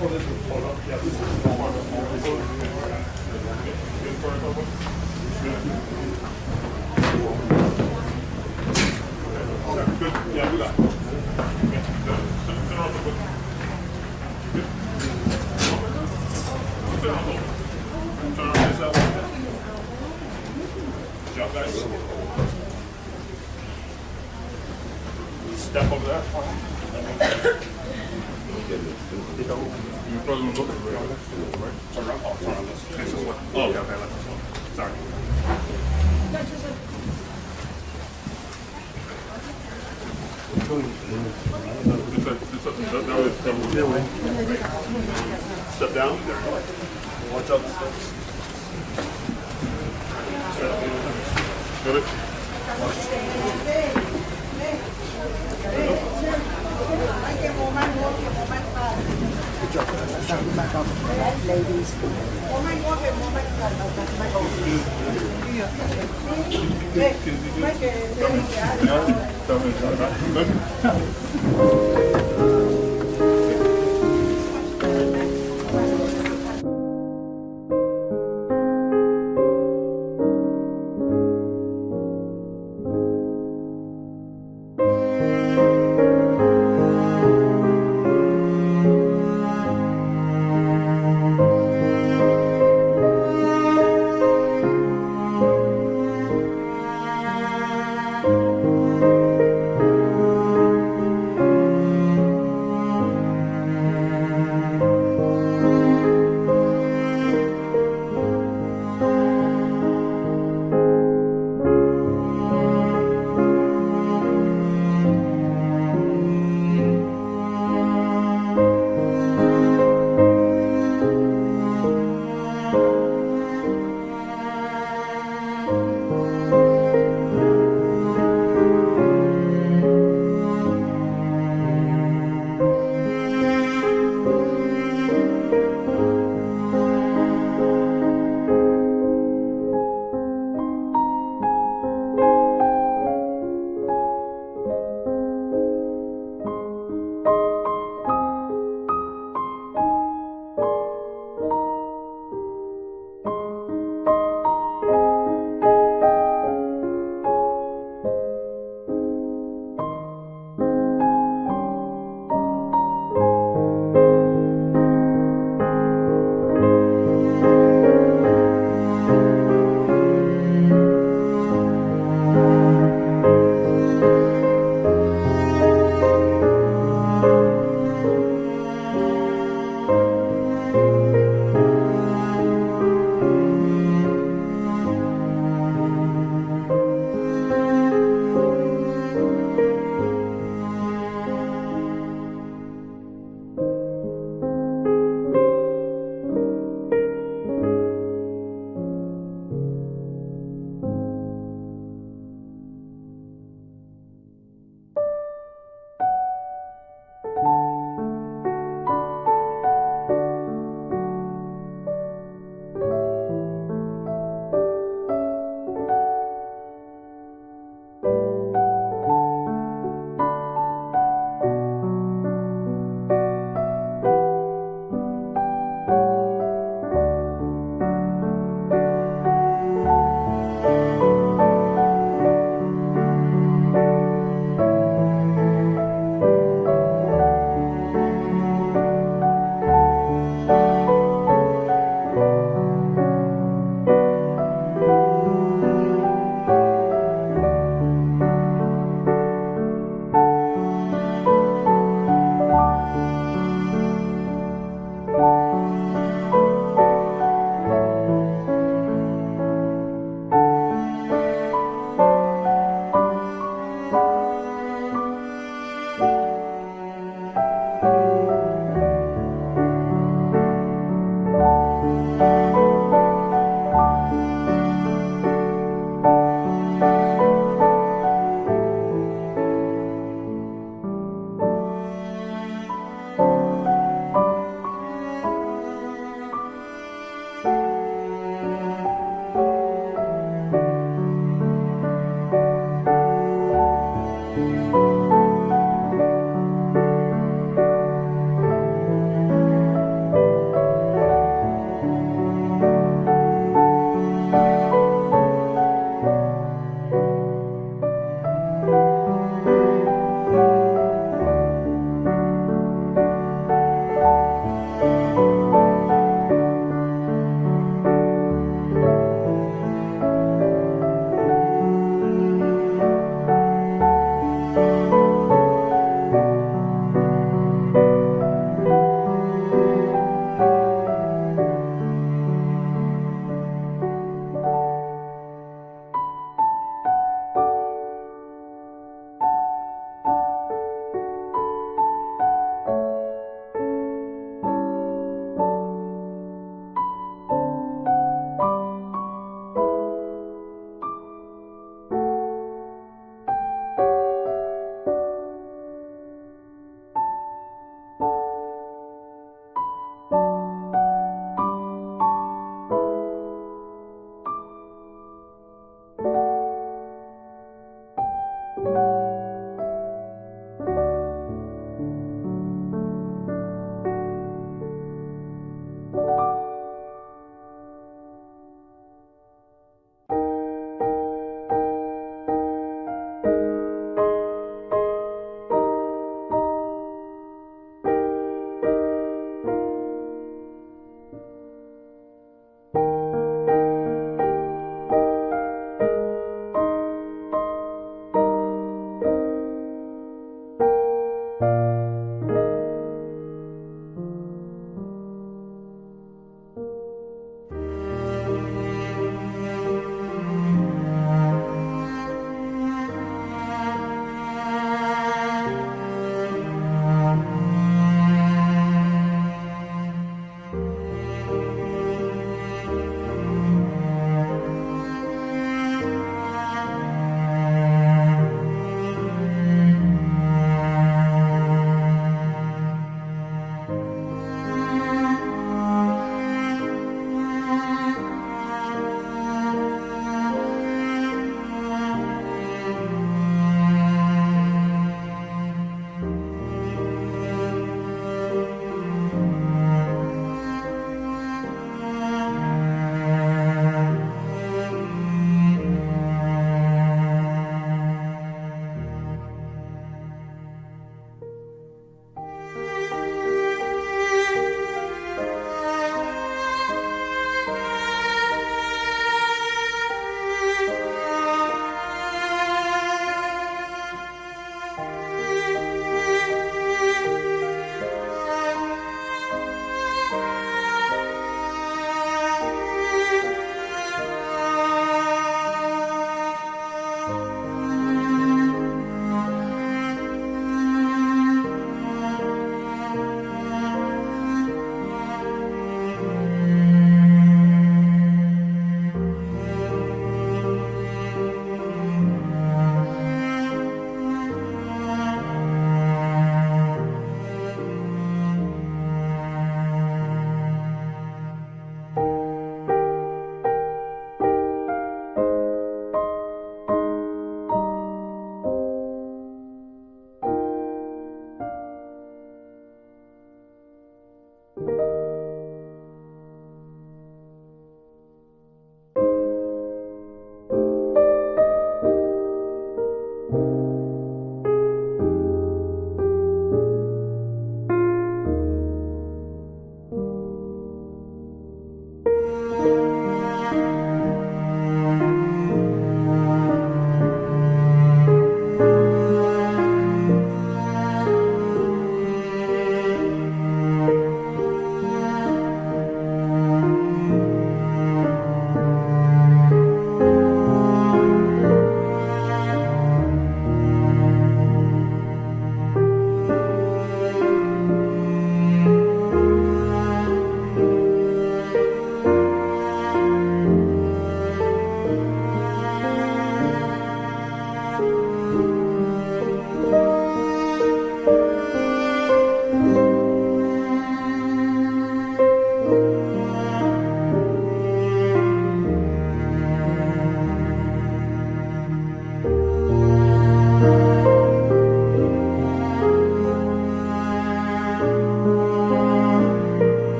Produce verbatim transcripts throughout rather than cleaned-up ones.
Good job, guys. Step over there. You probably want to go right? Turn around. Oh, turn around this. Face this way. Oh, yeah, okay, that's this one. Sorry. It's a, it's a, that, that was, that was, step down. Watch out the steps. Got it? Good job. Ladies.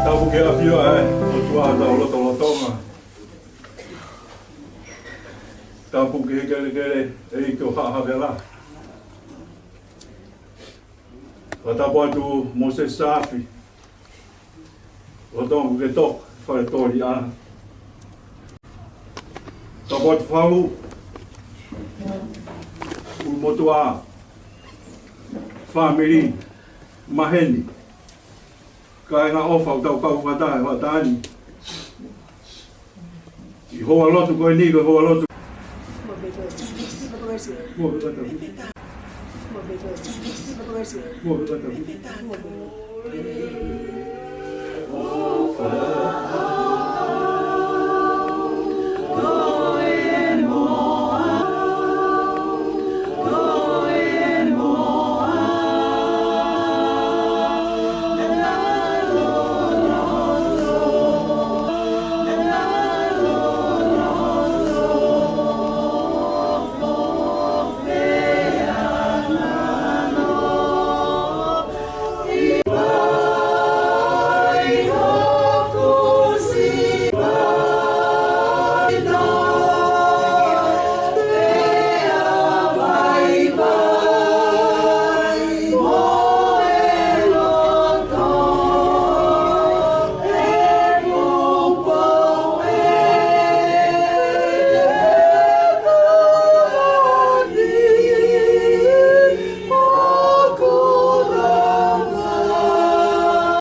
Tapu ki he ʻafio ʻa e ʻOtua ʻi hotau lotolotonga. Tapu ki he kelekele ʻEiki ʻo Haʻa Havela. Fakatapu atu Mōsese Saafi, lolotonga kuo ke toka he fale toli ʻa. Tapu atu Fahu, ʻulumotuʻa, fāmili, maheni, kāinga ʻofa ʻoku tau kau fakataha he hoʻatā ni. ʻI he houa lotu ko eni, ko e houa lotu.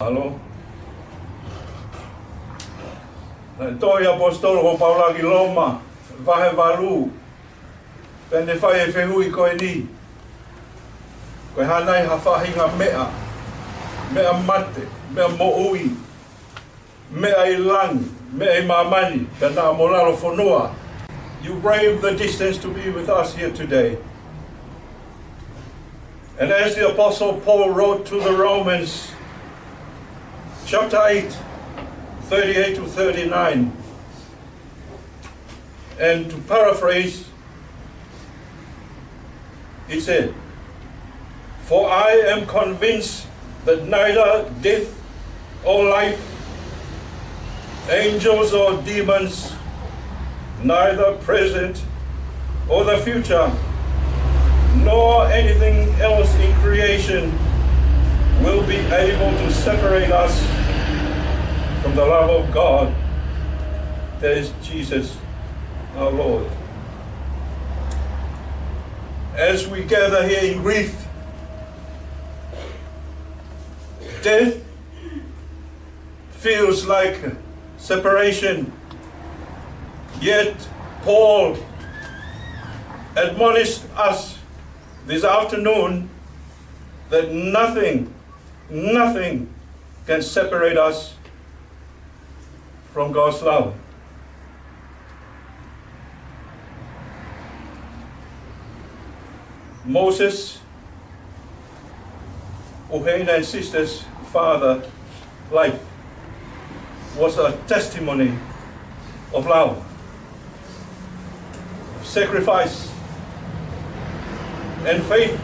Alo. Naʻe tohi ʻe he ʻaposetolo ko Paula ki Loma, vahe valu, pea ne fai e fehuʻi ko eni: Ko e hā nai ha faʻahinga meʻa, meʻa mate, meʻa moʻui, meʻa ʻi langi, meʻa ʻi māmani, pea naʻa mo lalo fonua? You brave the distance to be with us here today. And as the Apostle Paul wrote to the Romans, chapter eight, thirty-eight to thirty-nine, and to paraphrase, he said, "For I am convinced that neither death or life, angels or demons, neither present or the future, nor anything else in creation will be able to separate us from the love of God that is Jesus our Lord." As we gather here in grief, death feels like separation. Yet Paul admonished us this afternoon that nothing, nothing can separate us from God's love. Moses, ʻUhena and sisters, father life was a testimony of love, sacrifice, and faith.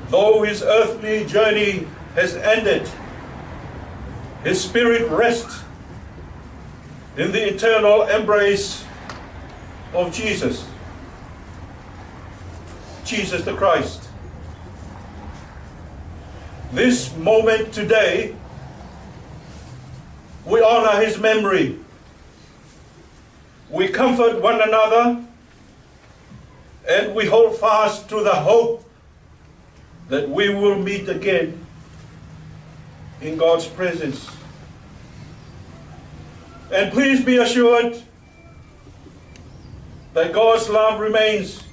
Though his earthly journey has ended, his spirit rests in the eternal embrace of Jesus, Jesus the Christ. This moment today, we honor his memory. We comfort one another, and we hold fast to the hope that we will meet again in God's presence. And please be assured that God's love remains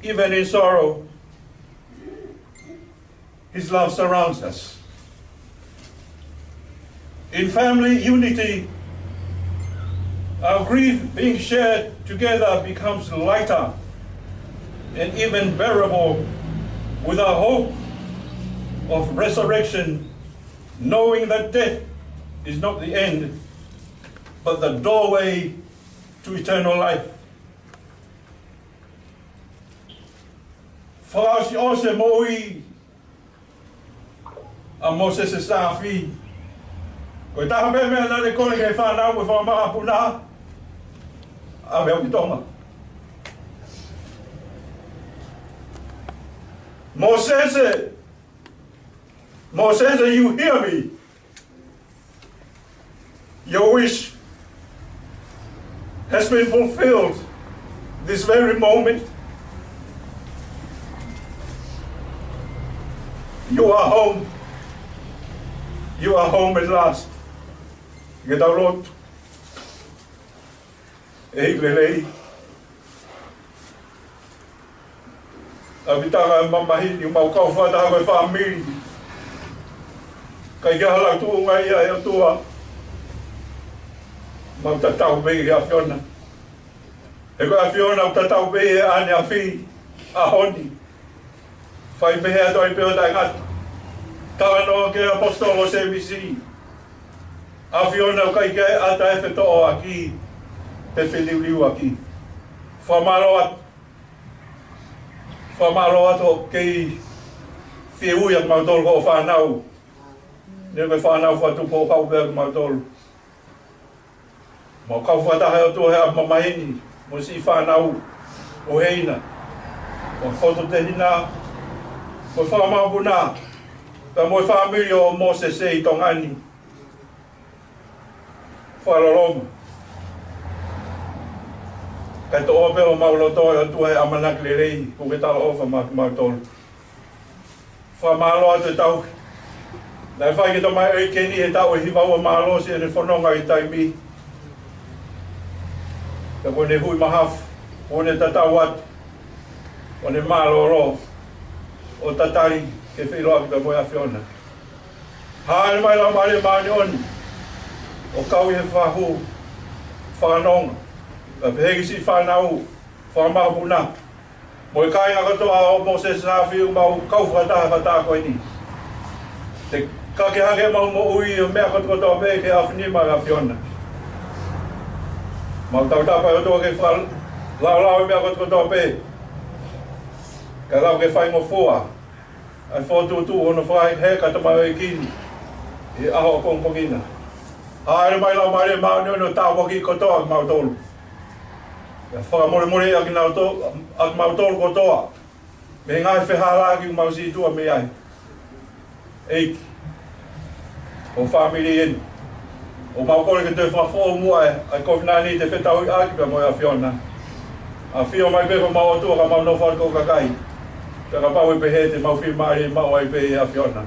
even in sorrow. His love surrounds us. In family unity, our grief being shared together becomes lighter and even bearable with our hope of resurrection, knowing that death is not the end, but the doorway to eternal life. Fakaʻosiʻosi e moʻui ʻa Mōsese Saafi. Ko e taha pē meʻa naʻá ne kole ki he fānau mo e fanga makapuna, ʻave au ki Tonga. Mōsese, Mōsese, you hear me? Your wish has been fulfilled this very moment. You are home. You are home at last. Ke tau lotu. ʻEiki lelei, ʻa e ʻapi taha ʻa e mamahi ni, mau kau fakataha ko e fāmili. ʻIkai ke ʻi ai ha lau tuʻunga ia ʻe ʻOtua. Mau tatau pē ki he ʻAfiona. He ko e ʻAfiona ʻoku tatau pē ʻi he ʻaneafi, ʻaho ni. Fai pehē atu ai pē ʻo taʻengata. Talanoa ki he ʻaposetolo Sēmisi. ʻAfiona, ʻoku ʻikai ke ʻata e fetoʻoaki, pe feliuliuaki. Fakamālō atu. Fakamālō atu hoʻo kei fie ui ʻa kimautolu ko hoʻo fānau. Neongo e fānau fakatupu ʻoku kau pē ʻa kimautolu. Mau kau fakataha ʻOtua he ʻapi mamahi ni, mo siʻi fānau, ʻuheina, mo e fototehina, mo e fanga makapuna, pea mo e fāmili ʻo Mōsese ʻi Tonga ni. Fakaloloma. Kae toʻo pē ʻo mau loto ʻe ʻOtua he ʻamanaki lelei, kuo ke talaʻofa maʻa kimautolu. Fakamālō atu e tauhi naʻe fai ki he tamaioʻeiki ni he taʻu ʻe hiva ua, mālō siʻene fononga ʻi he taimi. Pea kuo ne hui mahafu, kuo ne tatau atu, kuo ne mālōlō, ʻo tatali ki he feʻiloaki pea mo e ʻAfiona. Hāʻele mai Laumālie Māʻoniʻoni, ʻo kau ʻi he fahu, fakanonga, pea pehē ki siʻi fānau, fanga makapuna, mo e kāinga kotoa ʻo Mōsese Saafi ʻoku mau kau fakataha he fakataha ko eni. Te ke kake hake ʻemau moʻui ʻo e meʻa kotokotoa pē ki he ʻaofinima ʻo e ʻAfiona. Mau tautapa ʻOtua ke fakalaulau e meʻa kotokotoa pē, kae lava ke faingofua ʻa e fokotuʻutuʻu hono fakaheka ʻa e tamaioʻeiki ni ʻi he ʻaho ʻapongipongi na. Hāʻele mai Laumālie Māʻoniʻoni ʻo tāpuakiʻi kotoa kimautolu. Pea fakamolemoleʻi ʻa kinautolu, ʻa kimautolu kotoa mei he ngaahi fehālaaki ʻoku mau situʻa mei ai. ʻEiki, ko e fāmili eni ʻoku mau kole ke toe fakafoʻou muʻa ʻa e kovinānite fetauhiʻaki pea mo e ʻAfiona. ʻAfio mai pē ko homau ʻOtua ka mau nofo atu ko e kakai. Pea kapau ʻe pehē te mau fiemālie maʻu ai pē ʻi he ʻAfiona.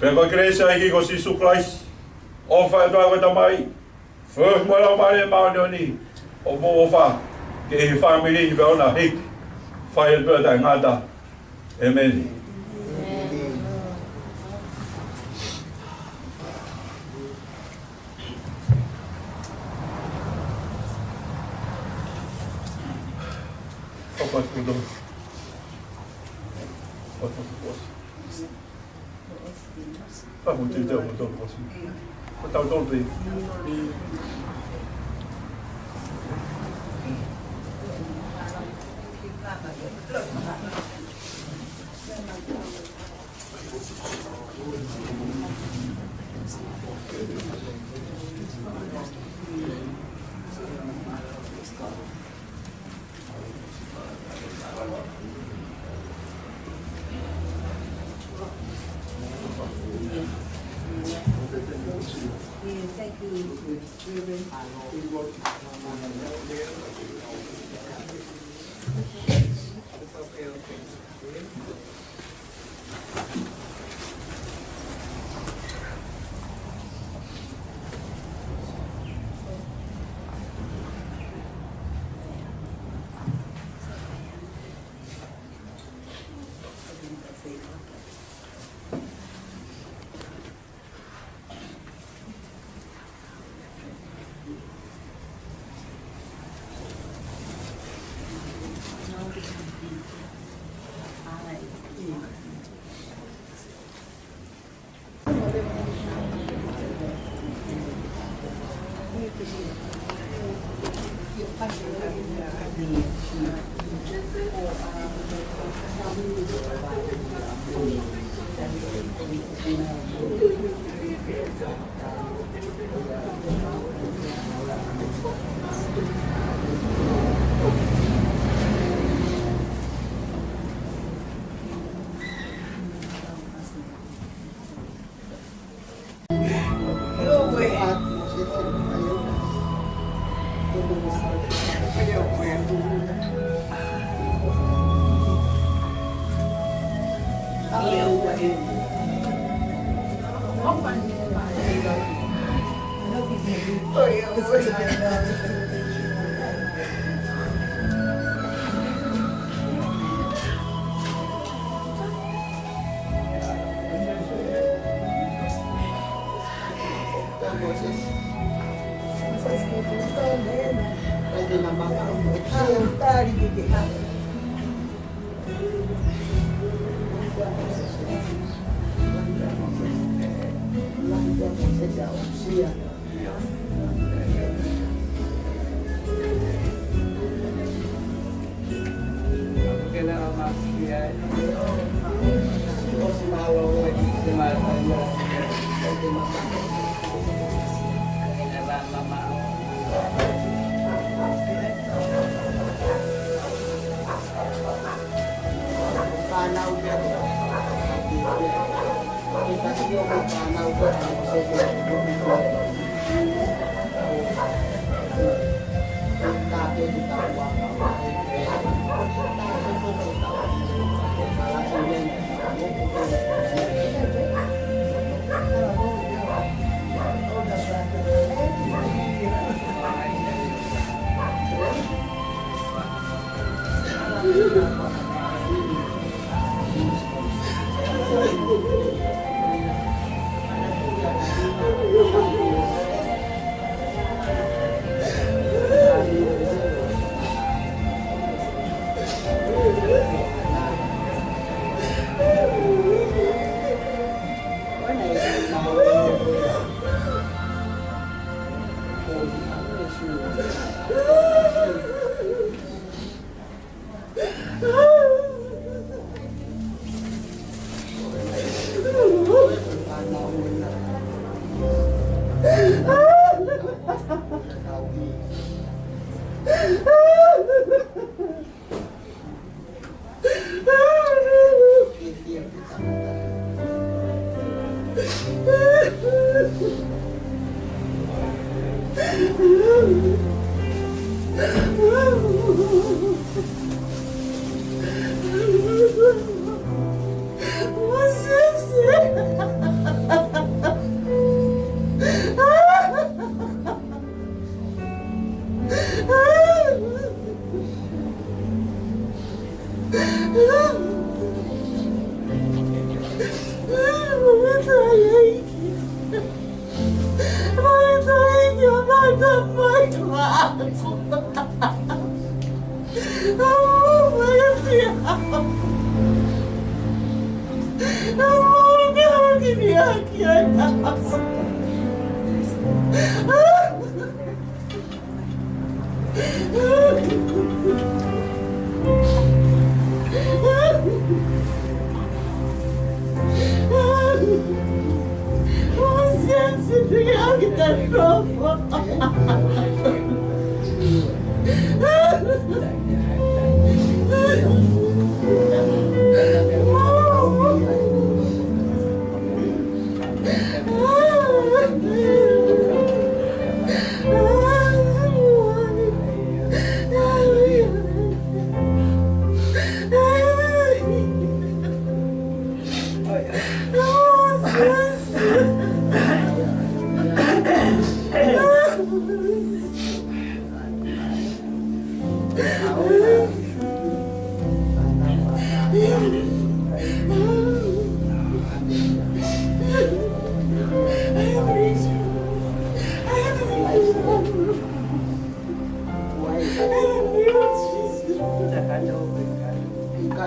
Pea ko e kelesi ʻa e ʻEiki ko Sīsū Kalaisi, ʻofa ʻa e ʻOtua ko e Tamai, feohi mo e Laumālie Māʻoniʻoni, ʻo mou ʻofa ki he fāmili ni pea ʻoua naʻa hiki, fai atu pē ʻo taʻengata. ʻĒmeni. Yeah, thank you, Reverend.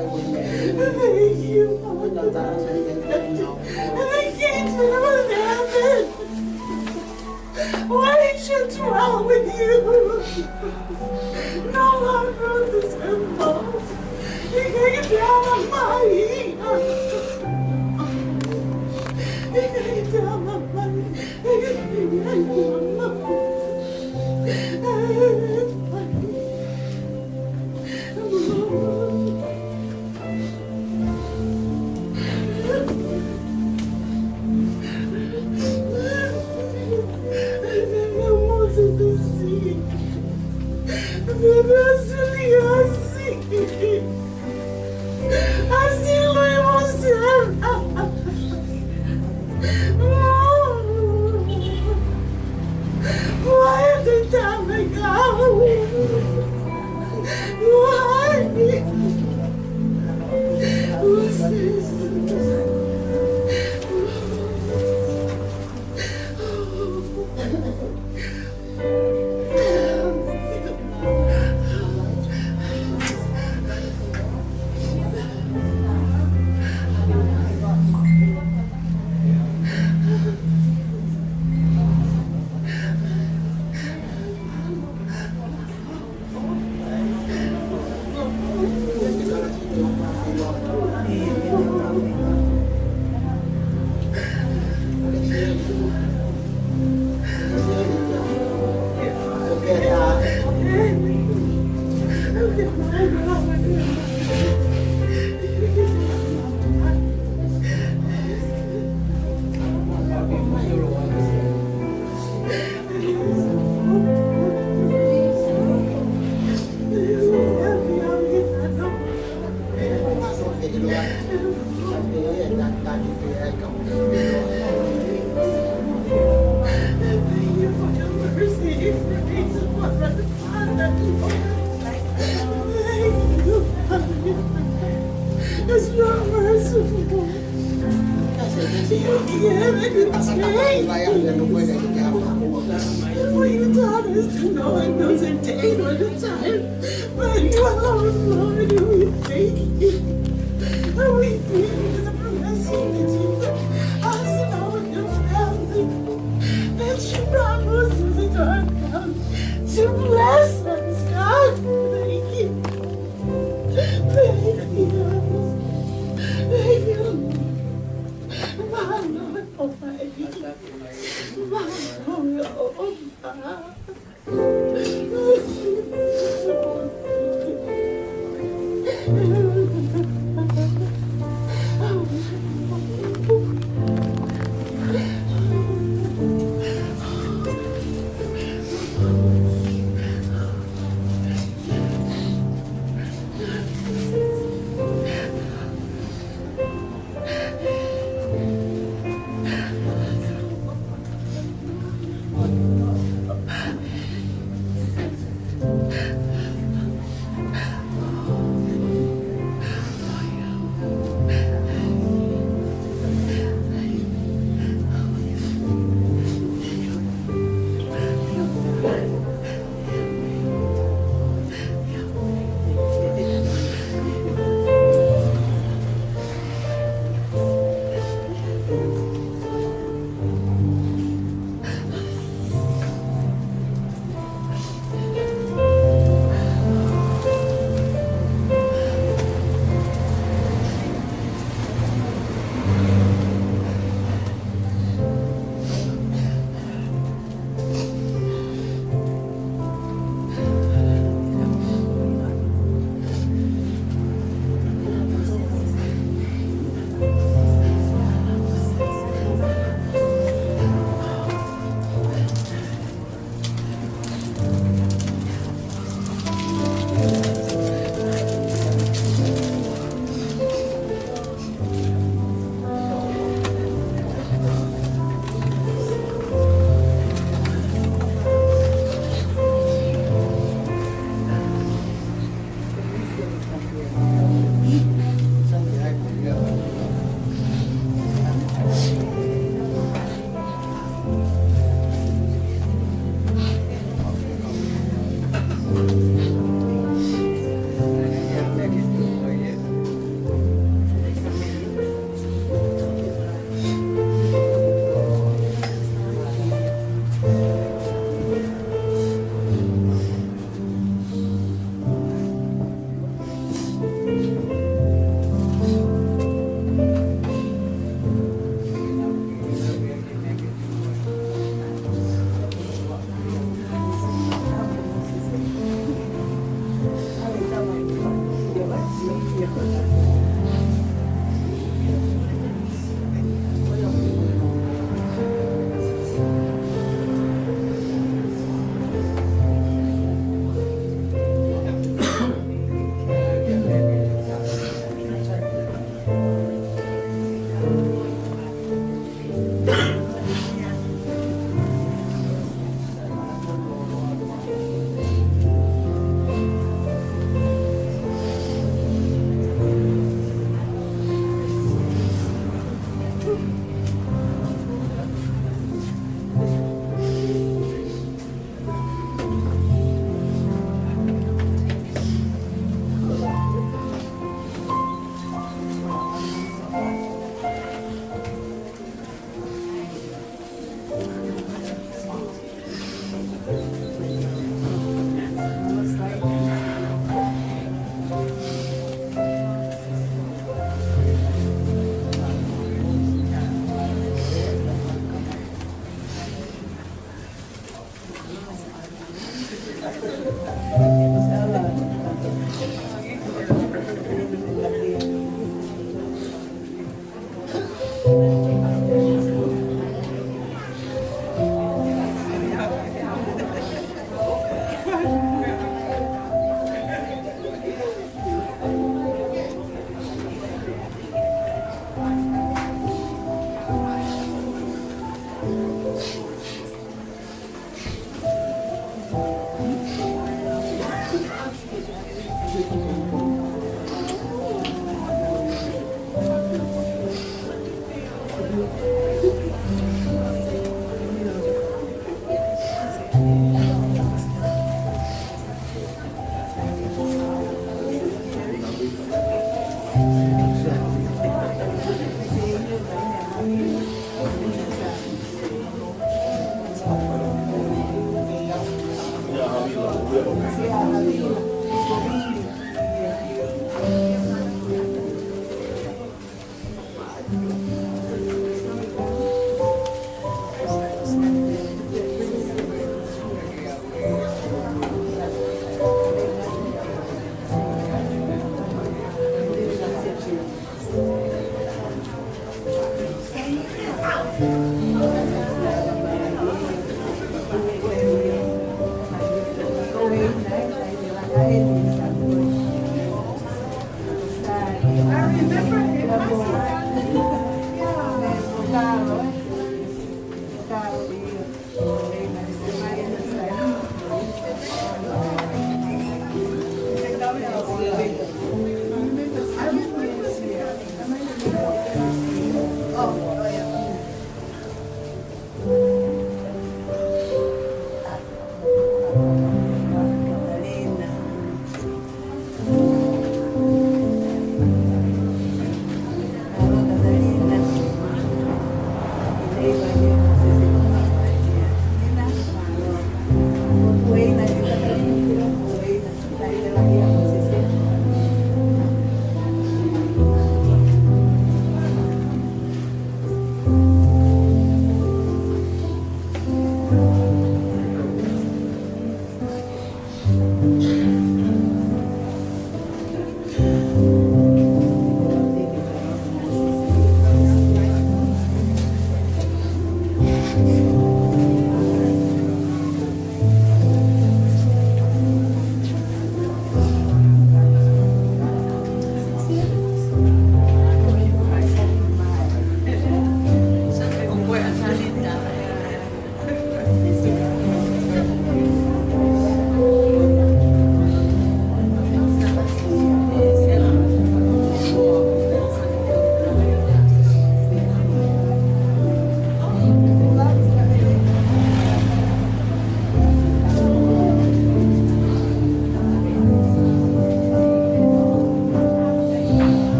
Thank you, Lord. I can't do without it. Why should dwell with you? No longer this involved. You can't tell my You can't tell my Así lo hemos cerrado. Why did I make out? Why? Who's this? It's your merciful. You give and you take. For you taught us to know and knows a day nor the time. But you alone, Lord, and we thank you. And we thank you for the blessing that you put us and our new family. That you brought Moses and our family to bless us, God. Thank you. Thank you. Thank you. My Lord, oh my. My Lord, oh my.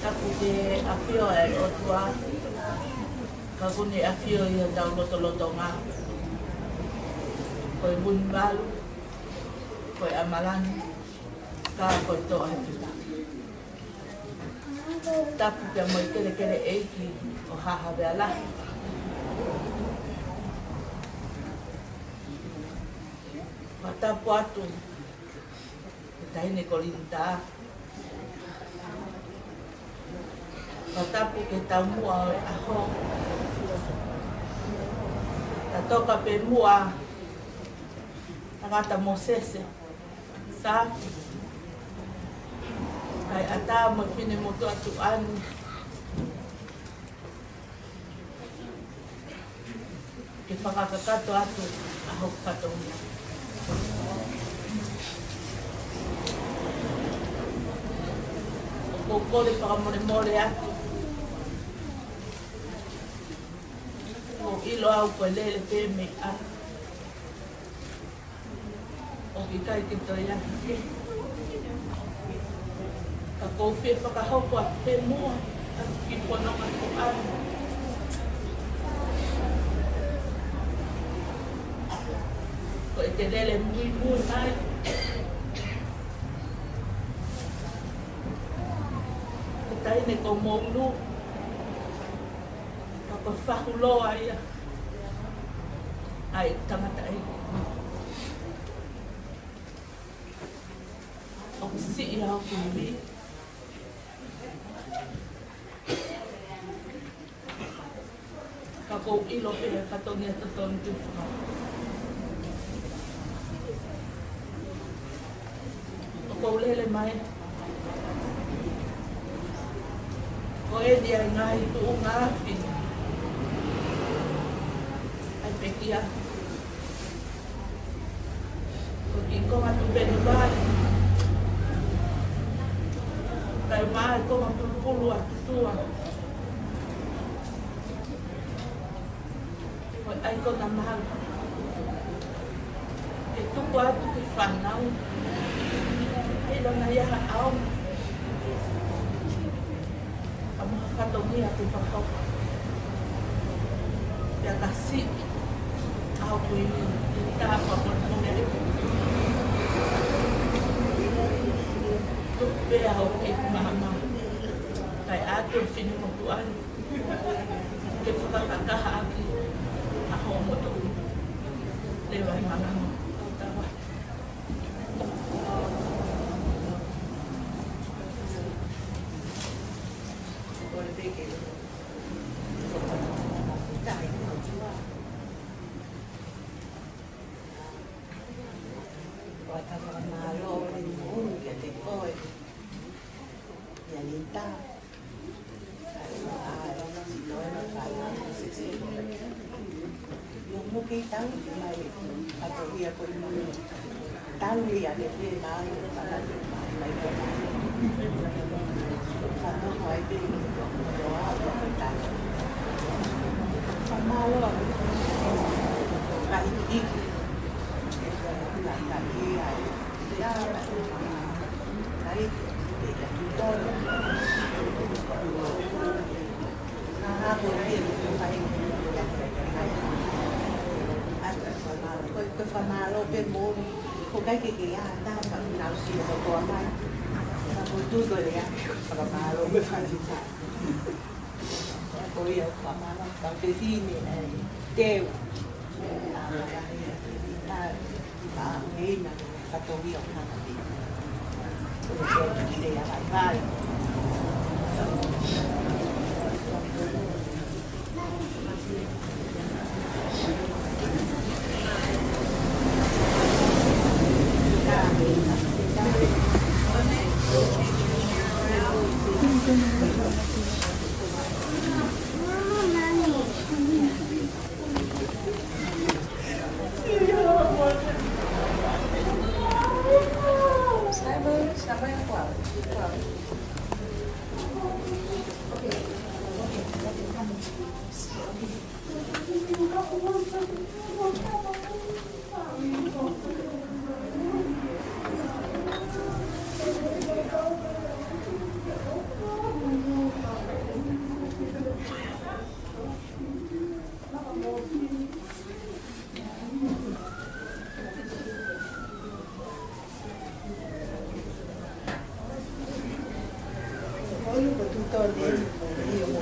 Tapu ki he ʻafio ʻa e ʻOtua, ka kuo ne ʻafio ʻi hotau lotolotonga. Ko e Vunivalu, ko e ʻAmalani, ka ko e Toʻa ʻo e Fita. Tapu pea mo e kelekele ʻeiki ʻo Haʻa Havea Lahi. Fakatapu atu ki he Taʻahine ko Linitā. Fakatapu ki he taumuʻa ʻo e ʻaho. Toka pē muʻa, tangata Mōsese, Sāfi, kae ʻatā mo e finemotuʻa tuʻani, ke fakakakato atu ʻa hoku fatongia. ʻOku ou kole fakamolemole atu. ʻOku ou ʻilo au ko e lele pē mei ʻapi. ʻOku ʻikai ke toe ʻi ai ha kehe. Ka ʻoku ou fie fakahoko atu pē muʻa ʻa e kiʻi fononga ko eni. Ko ʻete lele muimui mai he taimi ko Moulu, ka ko e fahu loa ia ʻa e tangataʻeiki. ʻOku siʻi ʻa hoku ivi. Ka ʻoku ou ʻilo pē ʻa e fatongia totonu ke fakahoko. ʻOku ou lele mai, ko eni ʻa e ngaahi tuʻunga afi ʻa e pekia. Ko e kiʻi konga tupenu vai, kae ʻumaʻā e konga pulupulu ʻa Tutua. Ko e ʻaikona malu ke tuku atu ki he fānau, ʻi lona ia ha ʻaonga, ka mo ha fatongia ke fakahoko. Pea ka siʻi ʻa hoku ivi, ʻi he taha fakamolemole, tuku pē ʻa hoku ʻeiki māmā, kae ʻatu e finemotuʻa ni ke fakakakaha ʻaki ʻa hoʻo motuʻa. Leva e malanga. Tau atu. Ko e fakamālō ʻoku ou ʻoatu kiate koe, ʻia Lita. ʻIo, mou kei tau mai, ʻa ko ia ko e mou tau ia ke pē mai, mai, mai, mai, mai, mai. Fanongo ai pē, ko e tau. Fakamālō, ka hiki, ka hiki ai. Ko e fakamālō pē moʻoni. ʻOku ʻikai ke ke ʻi ai ha taha ka nau sio kotoa mai. Ka ko e tuʻu ko e lea, ko e fakamālō pē fānau. Ko ia ʻoku fakamālō, ka fefine, ʻe, teu.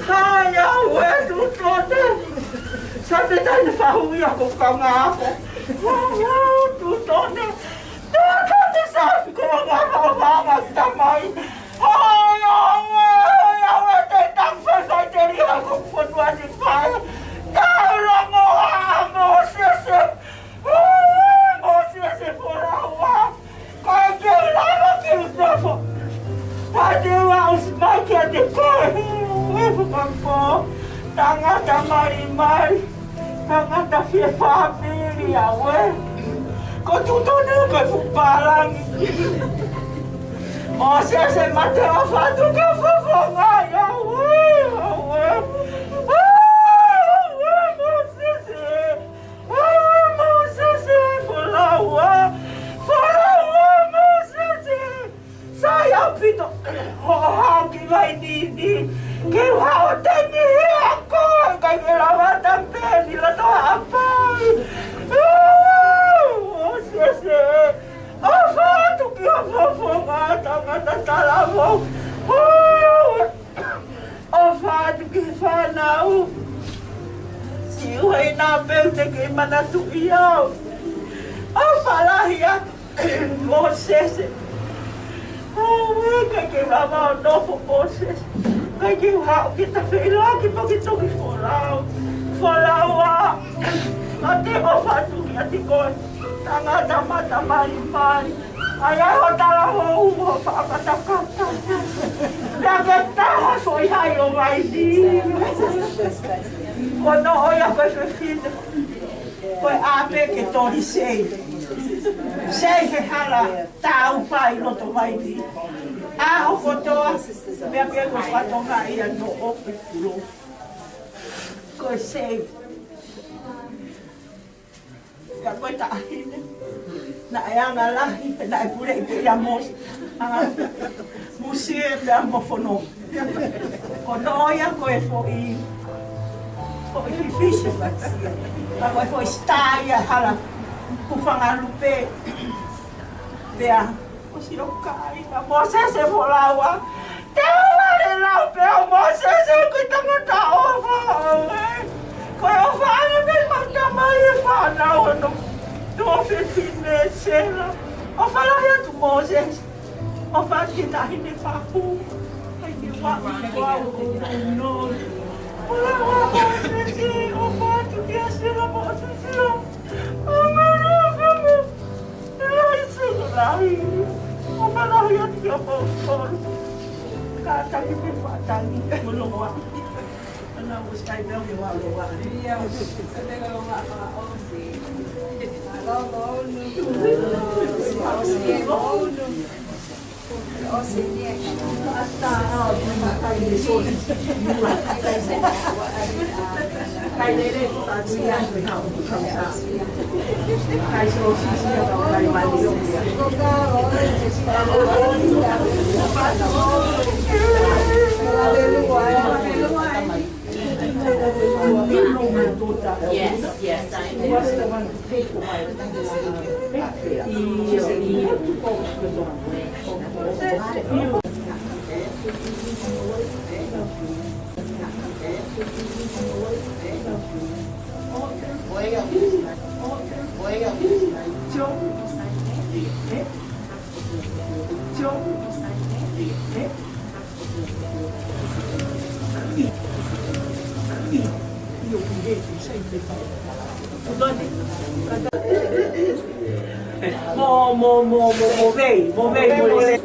Hai, ʻauē, Tutone. Sai pē taimi fahu ia ko kanga ako. Ua, ua, Tutone. Tutone, sai ko kanga ako, tamai. Hai, ʻauē, hai, ʻauē, te tau fai fai te ria ko fonua ni fai. Tau longo a mo Tangata fie fāmili, ʻauē. Ko e tuʻutuʻuni ko e fuʻu pālangi. Mōsese, mate ʻofa atu ki he fofonga, ʻauē, ʻauē. ʻAuē, Mōsese. ʻAuē, Mōsese, folau ā. Folau ā, Mōsese. Sai ʻaupito hoʻo haʻu ki Vainini. Ke u haʻu ʻo teni hia koe, ʻikai ke lava ʻo tapeni loto haʻapai. ʻAuē, Mōsese. ʻOfa atu ki ho fofonga, tangata talavou. ʻAuē. ʻOfa atu ki he fānau. Siʻi ueʻi naʻa pē te ke manatuʻi au. ʻOfa lahi atu, Mōsese. ʻAuē, ʻikai ke u lava ʻo nofo, Mōsese. ʻIkai ke u haʻu ke ta feʻiloaki pea ke toki folau. Folau ā. Mate ʻofa atu kiate koe. Tangata mata malimali. ʻAi ai ho talavou mo ho faʻa katakata. Pea ke taha foʻi hai ʻo Vainini. Ko hono ʻoia ko e fefine. Ko e ʻā pē ke toli sei. Sei he hala tau fai loto Vainini. ʻAho kotoa, meʻa pē ko e fatongia ia ʻo e pulo. Ko e sei. Ka ko e taʻahine, naʻe anga lahi, naʻe puleʻi pē ia mo, anga musie pea mo fono. Ko hono ʻoia ko e foʻi, foʻi fifisi. Ka ko e foʻi star ia hala, hūfanga lupe. Pea, ʻosi ʻo kai, ka Mōsese folau ā. Te u lele lau pē au Mōsese, ko e tangata ʻofa au ē. Ko e ʻofa ʻa e meʻa ʻoku tau mai e fānau ʻo e toʻo fefine Sela. ʻOfa lahi atu Mōsese. ʻOfa atu ki he taʻahine fahu. ʻIkai ke u ʻai ke u nofo. Folau ā Mōsese, ʻofa atu kia Sela mo ʻAsasila. ʻO manu ʻo fama. ʻE lahi sulu lahi. ʻOfa lahi atu ki he ʻaposetolo. Kātaki pē faʻa tangi mo loa. Ana ʻosi kai pē au ke u loa. Ia, ʻosi kai pē au ke u loa. ʻOsi. ʻOsi. Yes, yes, I know. Mo, mo, mo, mo, mo, vei, mo, vei, mo, le.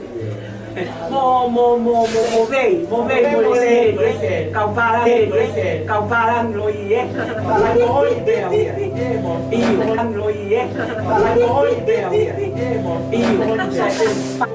Mo, mo, mo, mo, mo, vei, mo, vei, mo, le. Kau pālangi, kau pālangi loi ē. Pālangi loi ē. ʻIo, pālangi loi ē. Pālangi loi ē. ʻIo, sa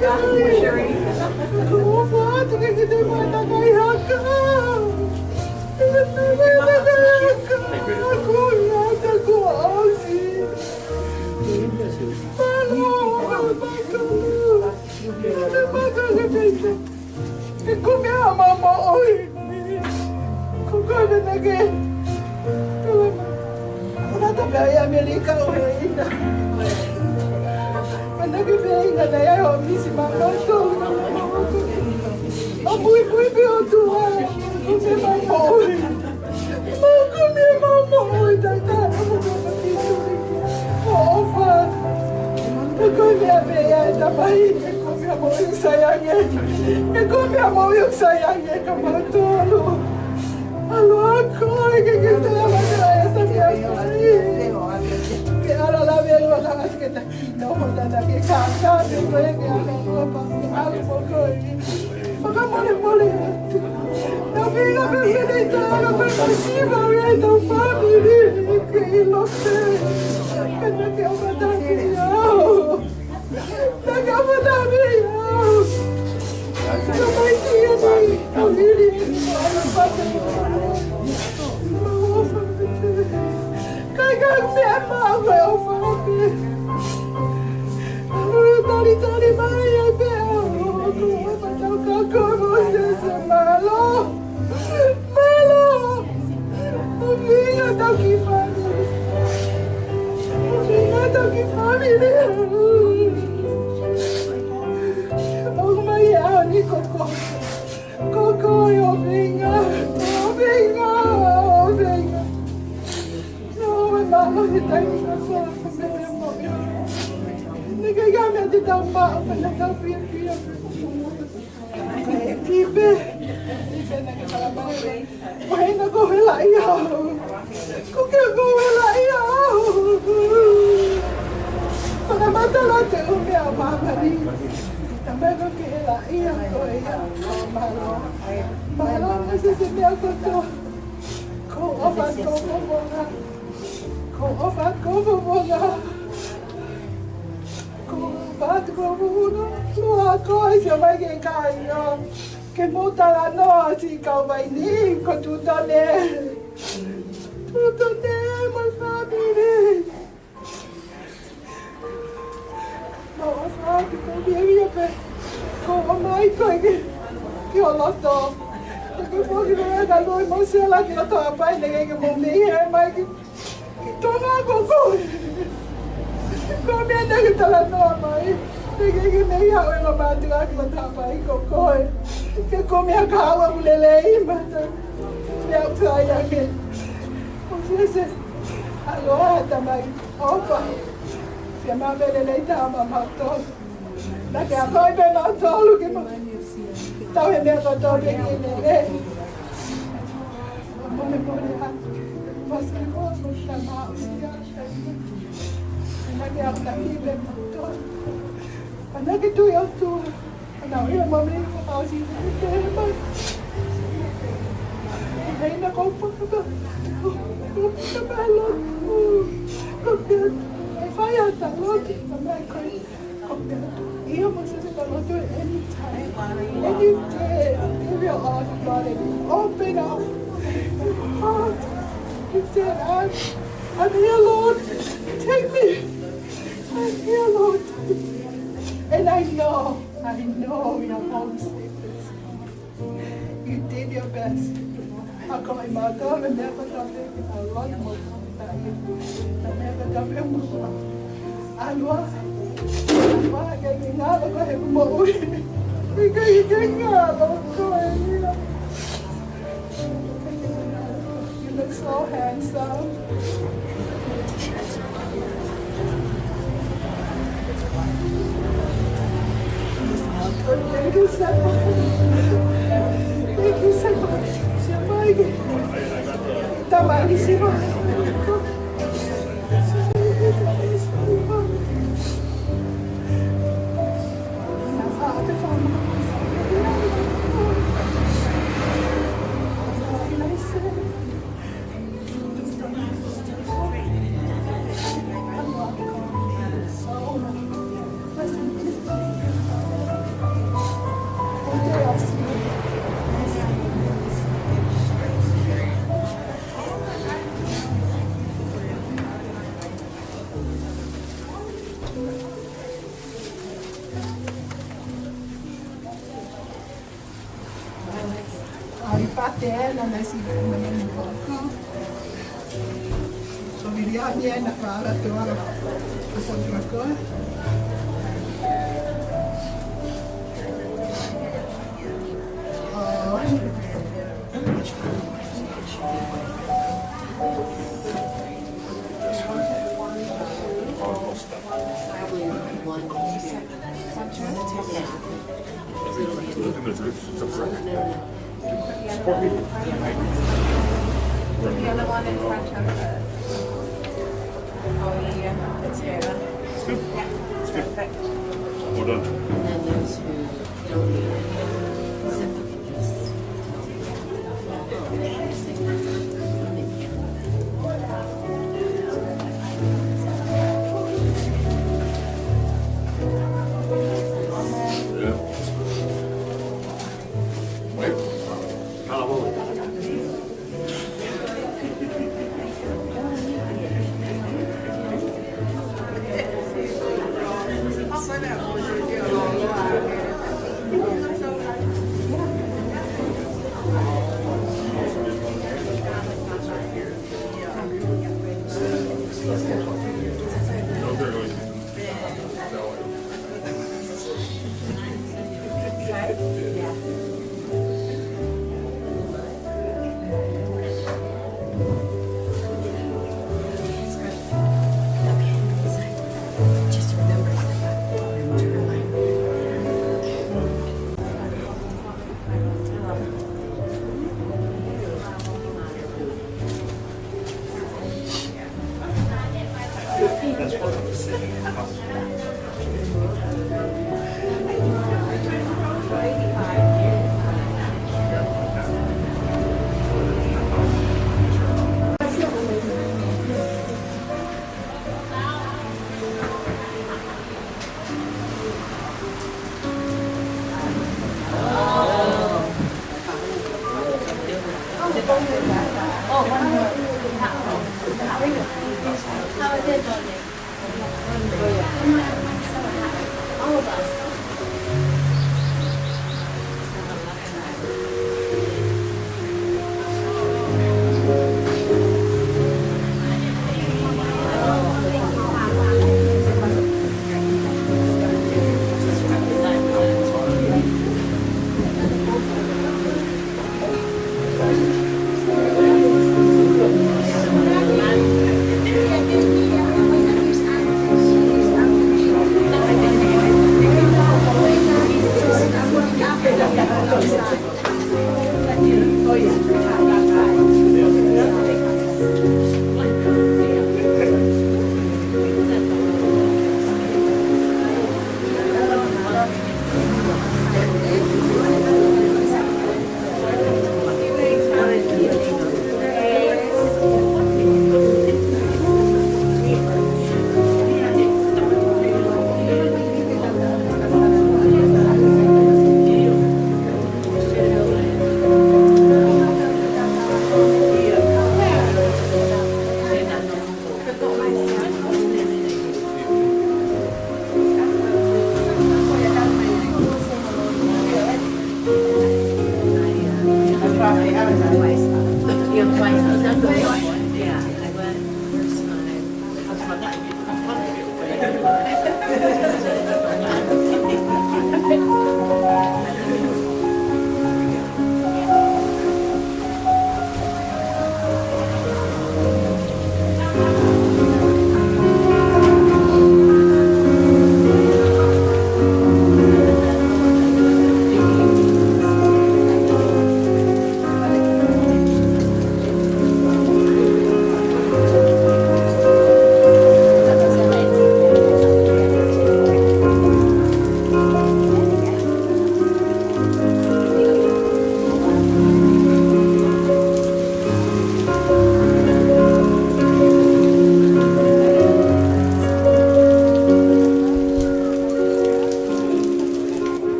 Ke kumi ʻa e moʻui. Ko koe naʻa ke. Ko e ma. Ko na ta pea ʻi ʻAmelika ʻo he ina. Ko na ke pea ina na ia ʻo misi ma ma to. ʻA muimui pē ʻOtua. Kumi ʻa e moʻui. Mau kumi ʻa e moʻui, taʻengata mo e moʻui. ʻOfa. Ke kumi ʻa e meʻa ʻa e Tamai, ke kumi ʻa e moʻui ʻoku sai ange. Ke kumi ʻa e moʻui ʻoku sai ange kia mautolu. ʻAlu ā koe ke ke tala ʻa e Tamai. Ke ala lave ʻa e ʻOtua ke taki. Nō, hota na ke kākā, ke koe ke ʻalu ā koe, ke ʻalu mo koe. Fakamolemole atu. Tau feinga pē ke ne tala pē ka siva ʻi heʻetau fāmili, ke ʻilo pē. Ka naʻa ke ʻofa atu kiate au. Naʻa ke ʻofa atu kiate au. Ka mai ki he fāmili, ʻofa atu. Ka ka me ma we o fake. Anu tali tali mai ai pē au. Ko e matau ka ko mo se se mālō. Mālō. ʻO feinga tau ki fāmili. ʻO feinga tau ki fāmili. ʻO mai au ni koko. Koko ʻo feinga. ʻO feinga. ʻO feinga. No, e mālō he taimi ko ē ko e meʻa mo ia. Naʻe ʻikai ke ʻi ai ha meʻa te tau maʻu, ka naʻa tau fiefia. Kipe, kipe naʻa ke talamai. Ko e hā naʻa ke vela ai au. Ko e hā naʻa ke vela ai au. Fakamatala atu e ʻū meʻa ʻa māmani. Tamai ko e hā ke vela ai au ko ia. Mālō. Mālō Mōsese meʻa kotoa. Ko e ʻofa atu ko e fofonga. Ko e ʻofa atu ko e fofonga. Ko e ʻofa atu ko e fofonga. Lua ko e sia mai ke kāinga. Ke mou talanoa siʻi kau vaini ko Tutone. Tutone mo e fāmili. Mau ʻofa atu ko e meʻa pē. Ko e ʻomai ko ē ki, ki ho loto. Ko e foki ko e ka loi mo sela ki loto Haʻapai naʻe ʻikai ke mou mei he mai ki, ki Tonga ko koe. Ko e meʻa naʻa ke talanoa mai. Naʻe ʻikai ke mei haʻu e lo mātuʻa ki loto Haʻapai ko koe. Ke ko e meʻa ka haʻu ʻoku lelei mata. Meʻa ʻoku sai ange. Mōsese. ʻAloha Tamai. ʻOfa. Ke maʻu pē lelei taha maʻamautolu. Naʻa ke akoʻi pē mautolu ke mau tau he meʻa kotoa pē ke lelei. Molemole atu. Masi ko ko tama usia. Naʻa ke akoʻi pē mautolu. Naʻa ke tui atu. Naʻa ia mami ko au si ke mai. Hei na ko paka. Ko paka lo. Ko paka. Fai ata lo. Ko paka. Ia Mōsese ka lotu anytime. Any day. Give your heart to God and open up your heart. You said, "I'm, I'm here, Lord. Take me. I'm here, Lord. Take me." And I know, I know your home safest. You did your best. Akoʻi mautolu he meʻa kotoa pē, a lot more. He meʻa kotoa pē mo. ʻAloha. ʻAloha, ʻikai ke ngalo ko e moʻui. ʻIkai ke ngalo ko e ia. You look so handsome. Thank you so much. Thank you so much. Siapa lagi? Tambah lagi sih, Pak. Pate ena na si mene ni koko. So viliami ena pa ala te ala. Asa drako. Oh. Support me. The other one in front of the, oh, yeah, it's here. It's good. Yeah, it's good. Perfect. Well done. And then those who don't need it.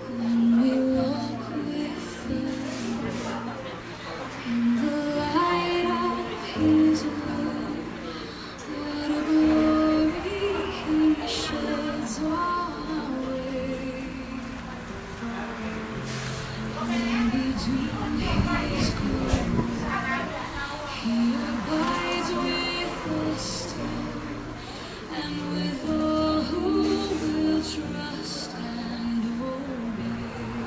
When we walk with the Lord in the light of his word, what a glory he sheds on our way. When we do his good, he abides with us still. And with all who will trust and obey,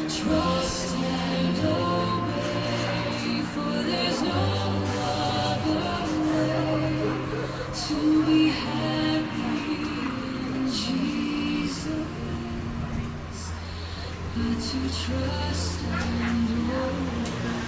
trust and obey, for there's no other way to be happy in Jesus but to trust and obey.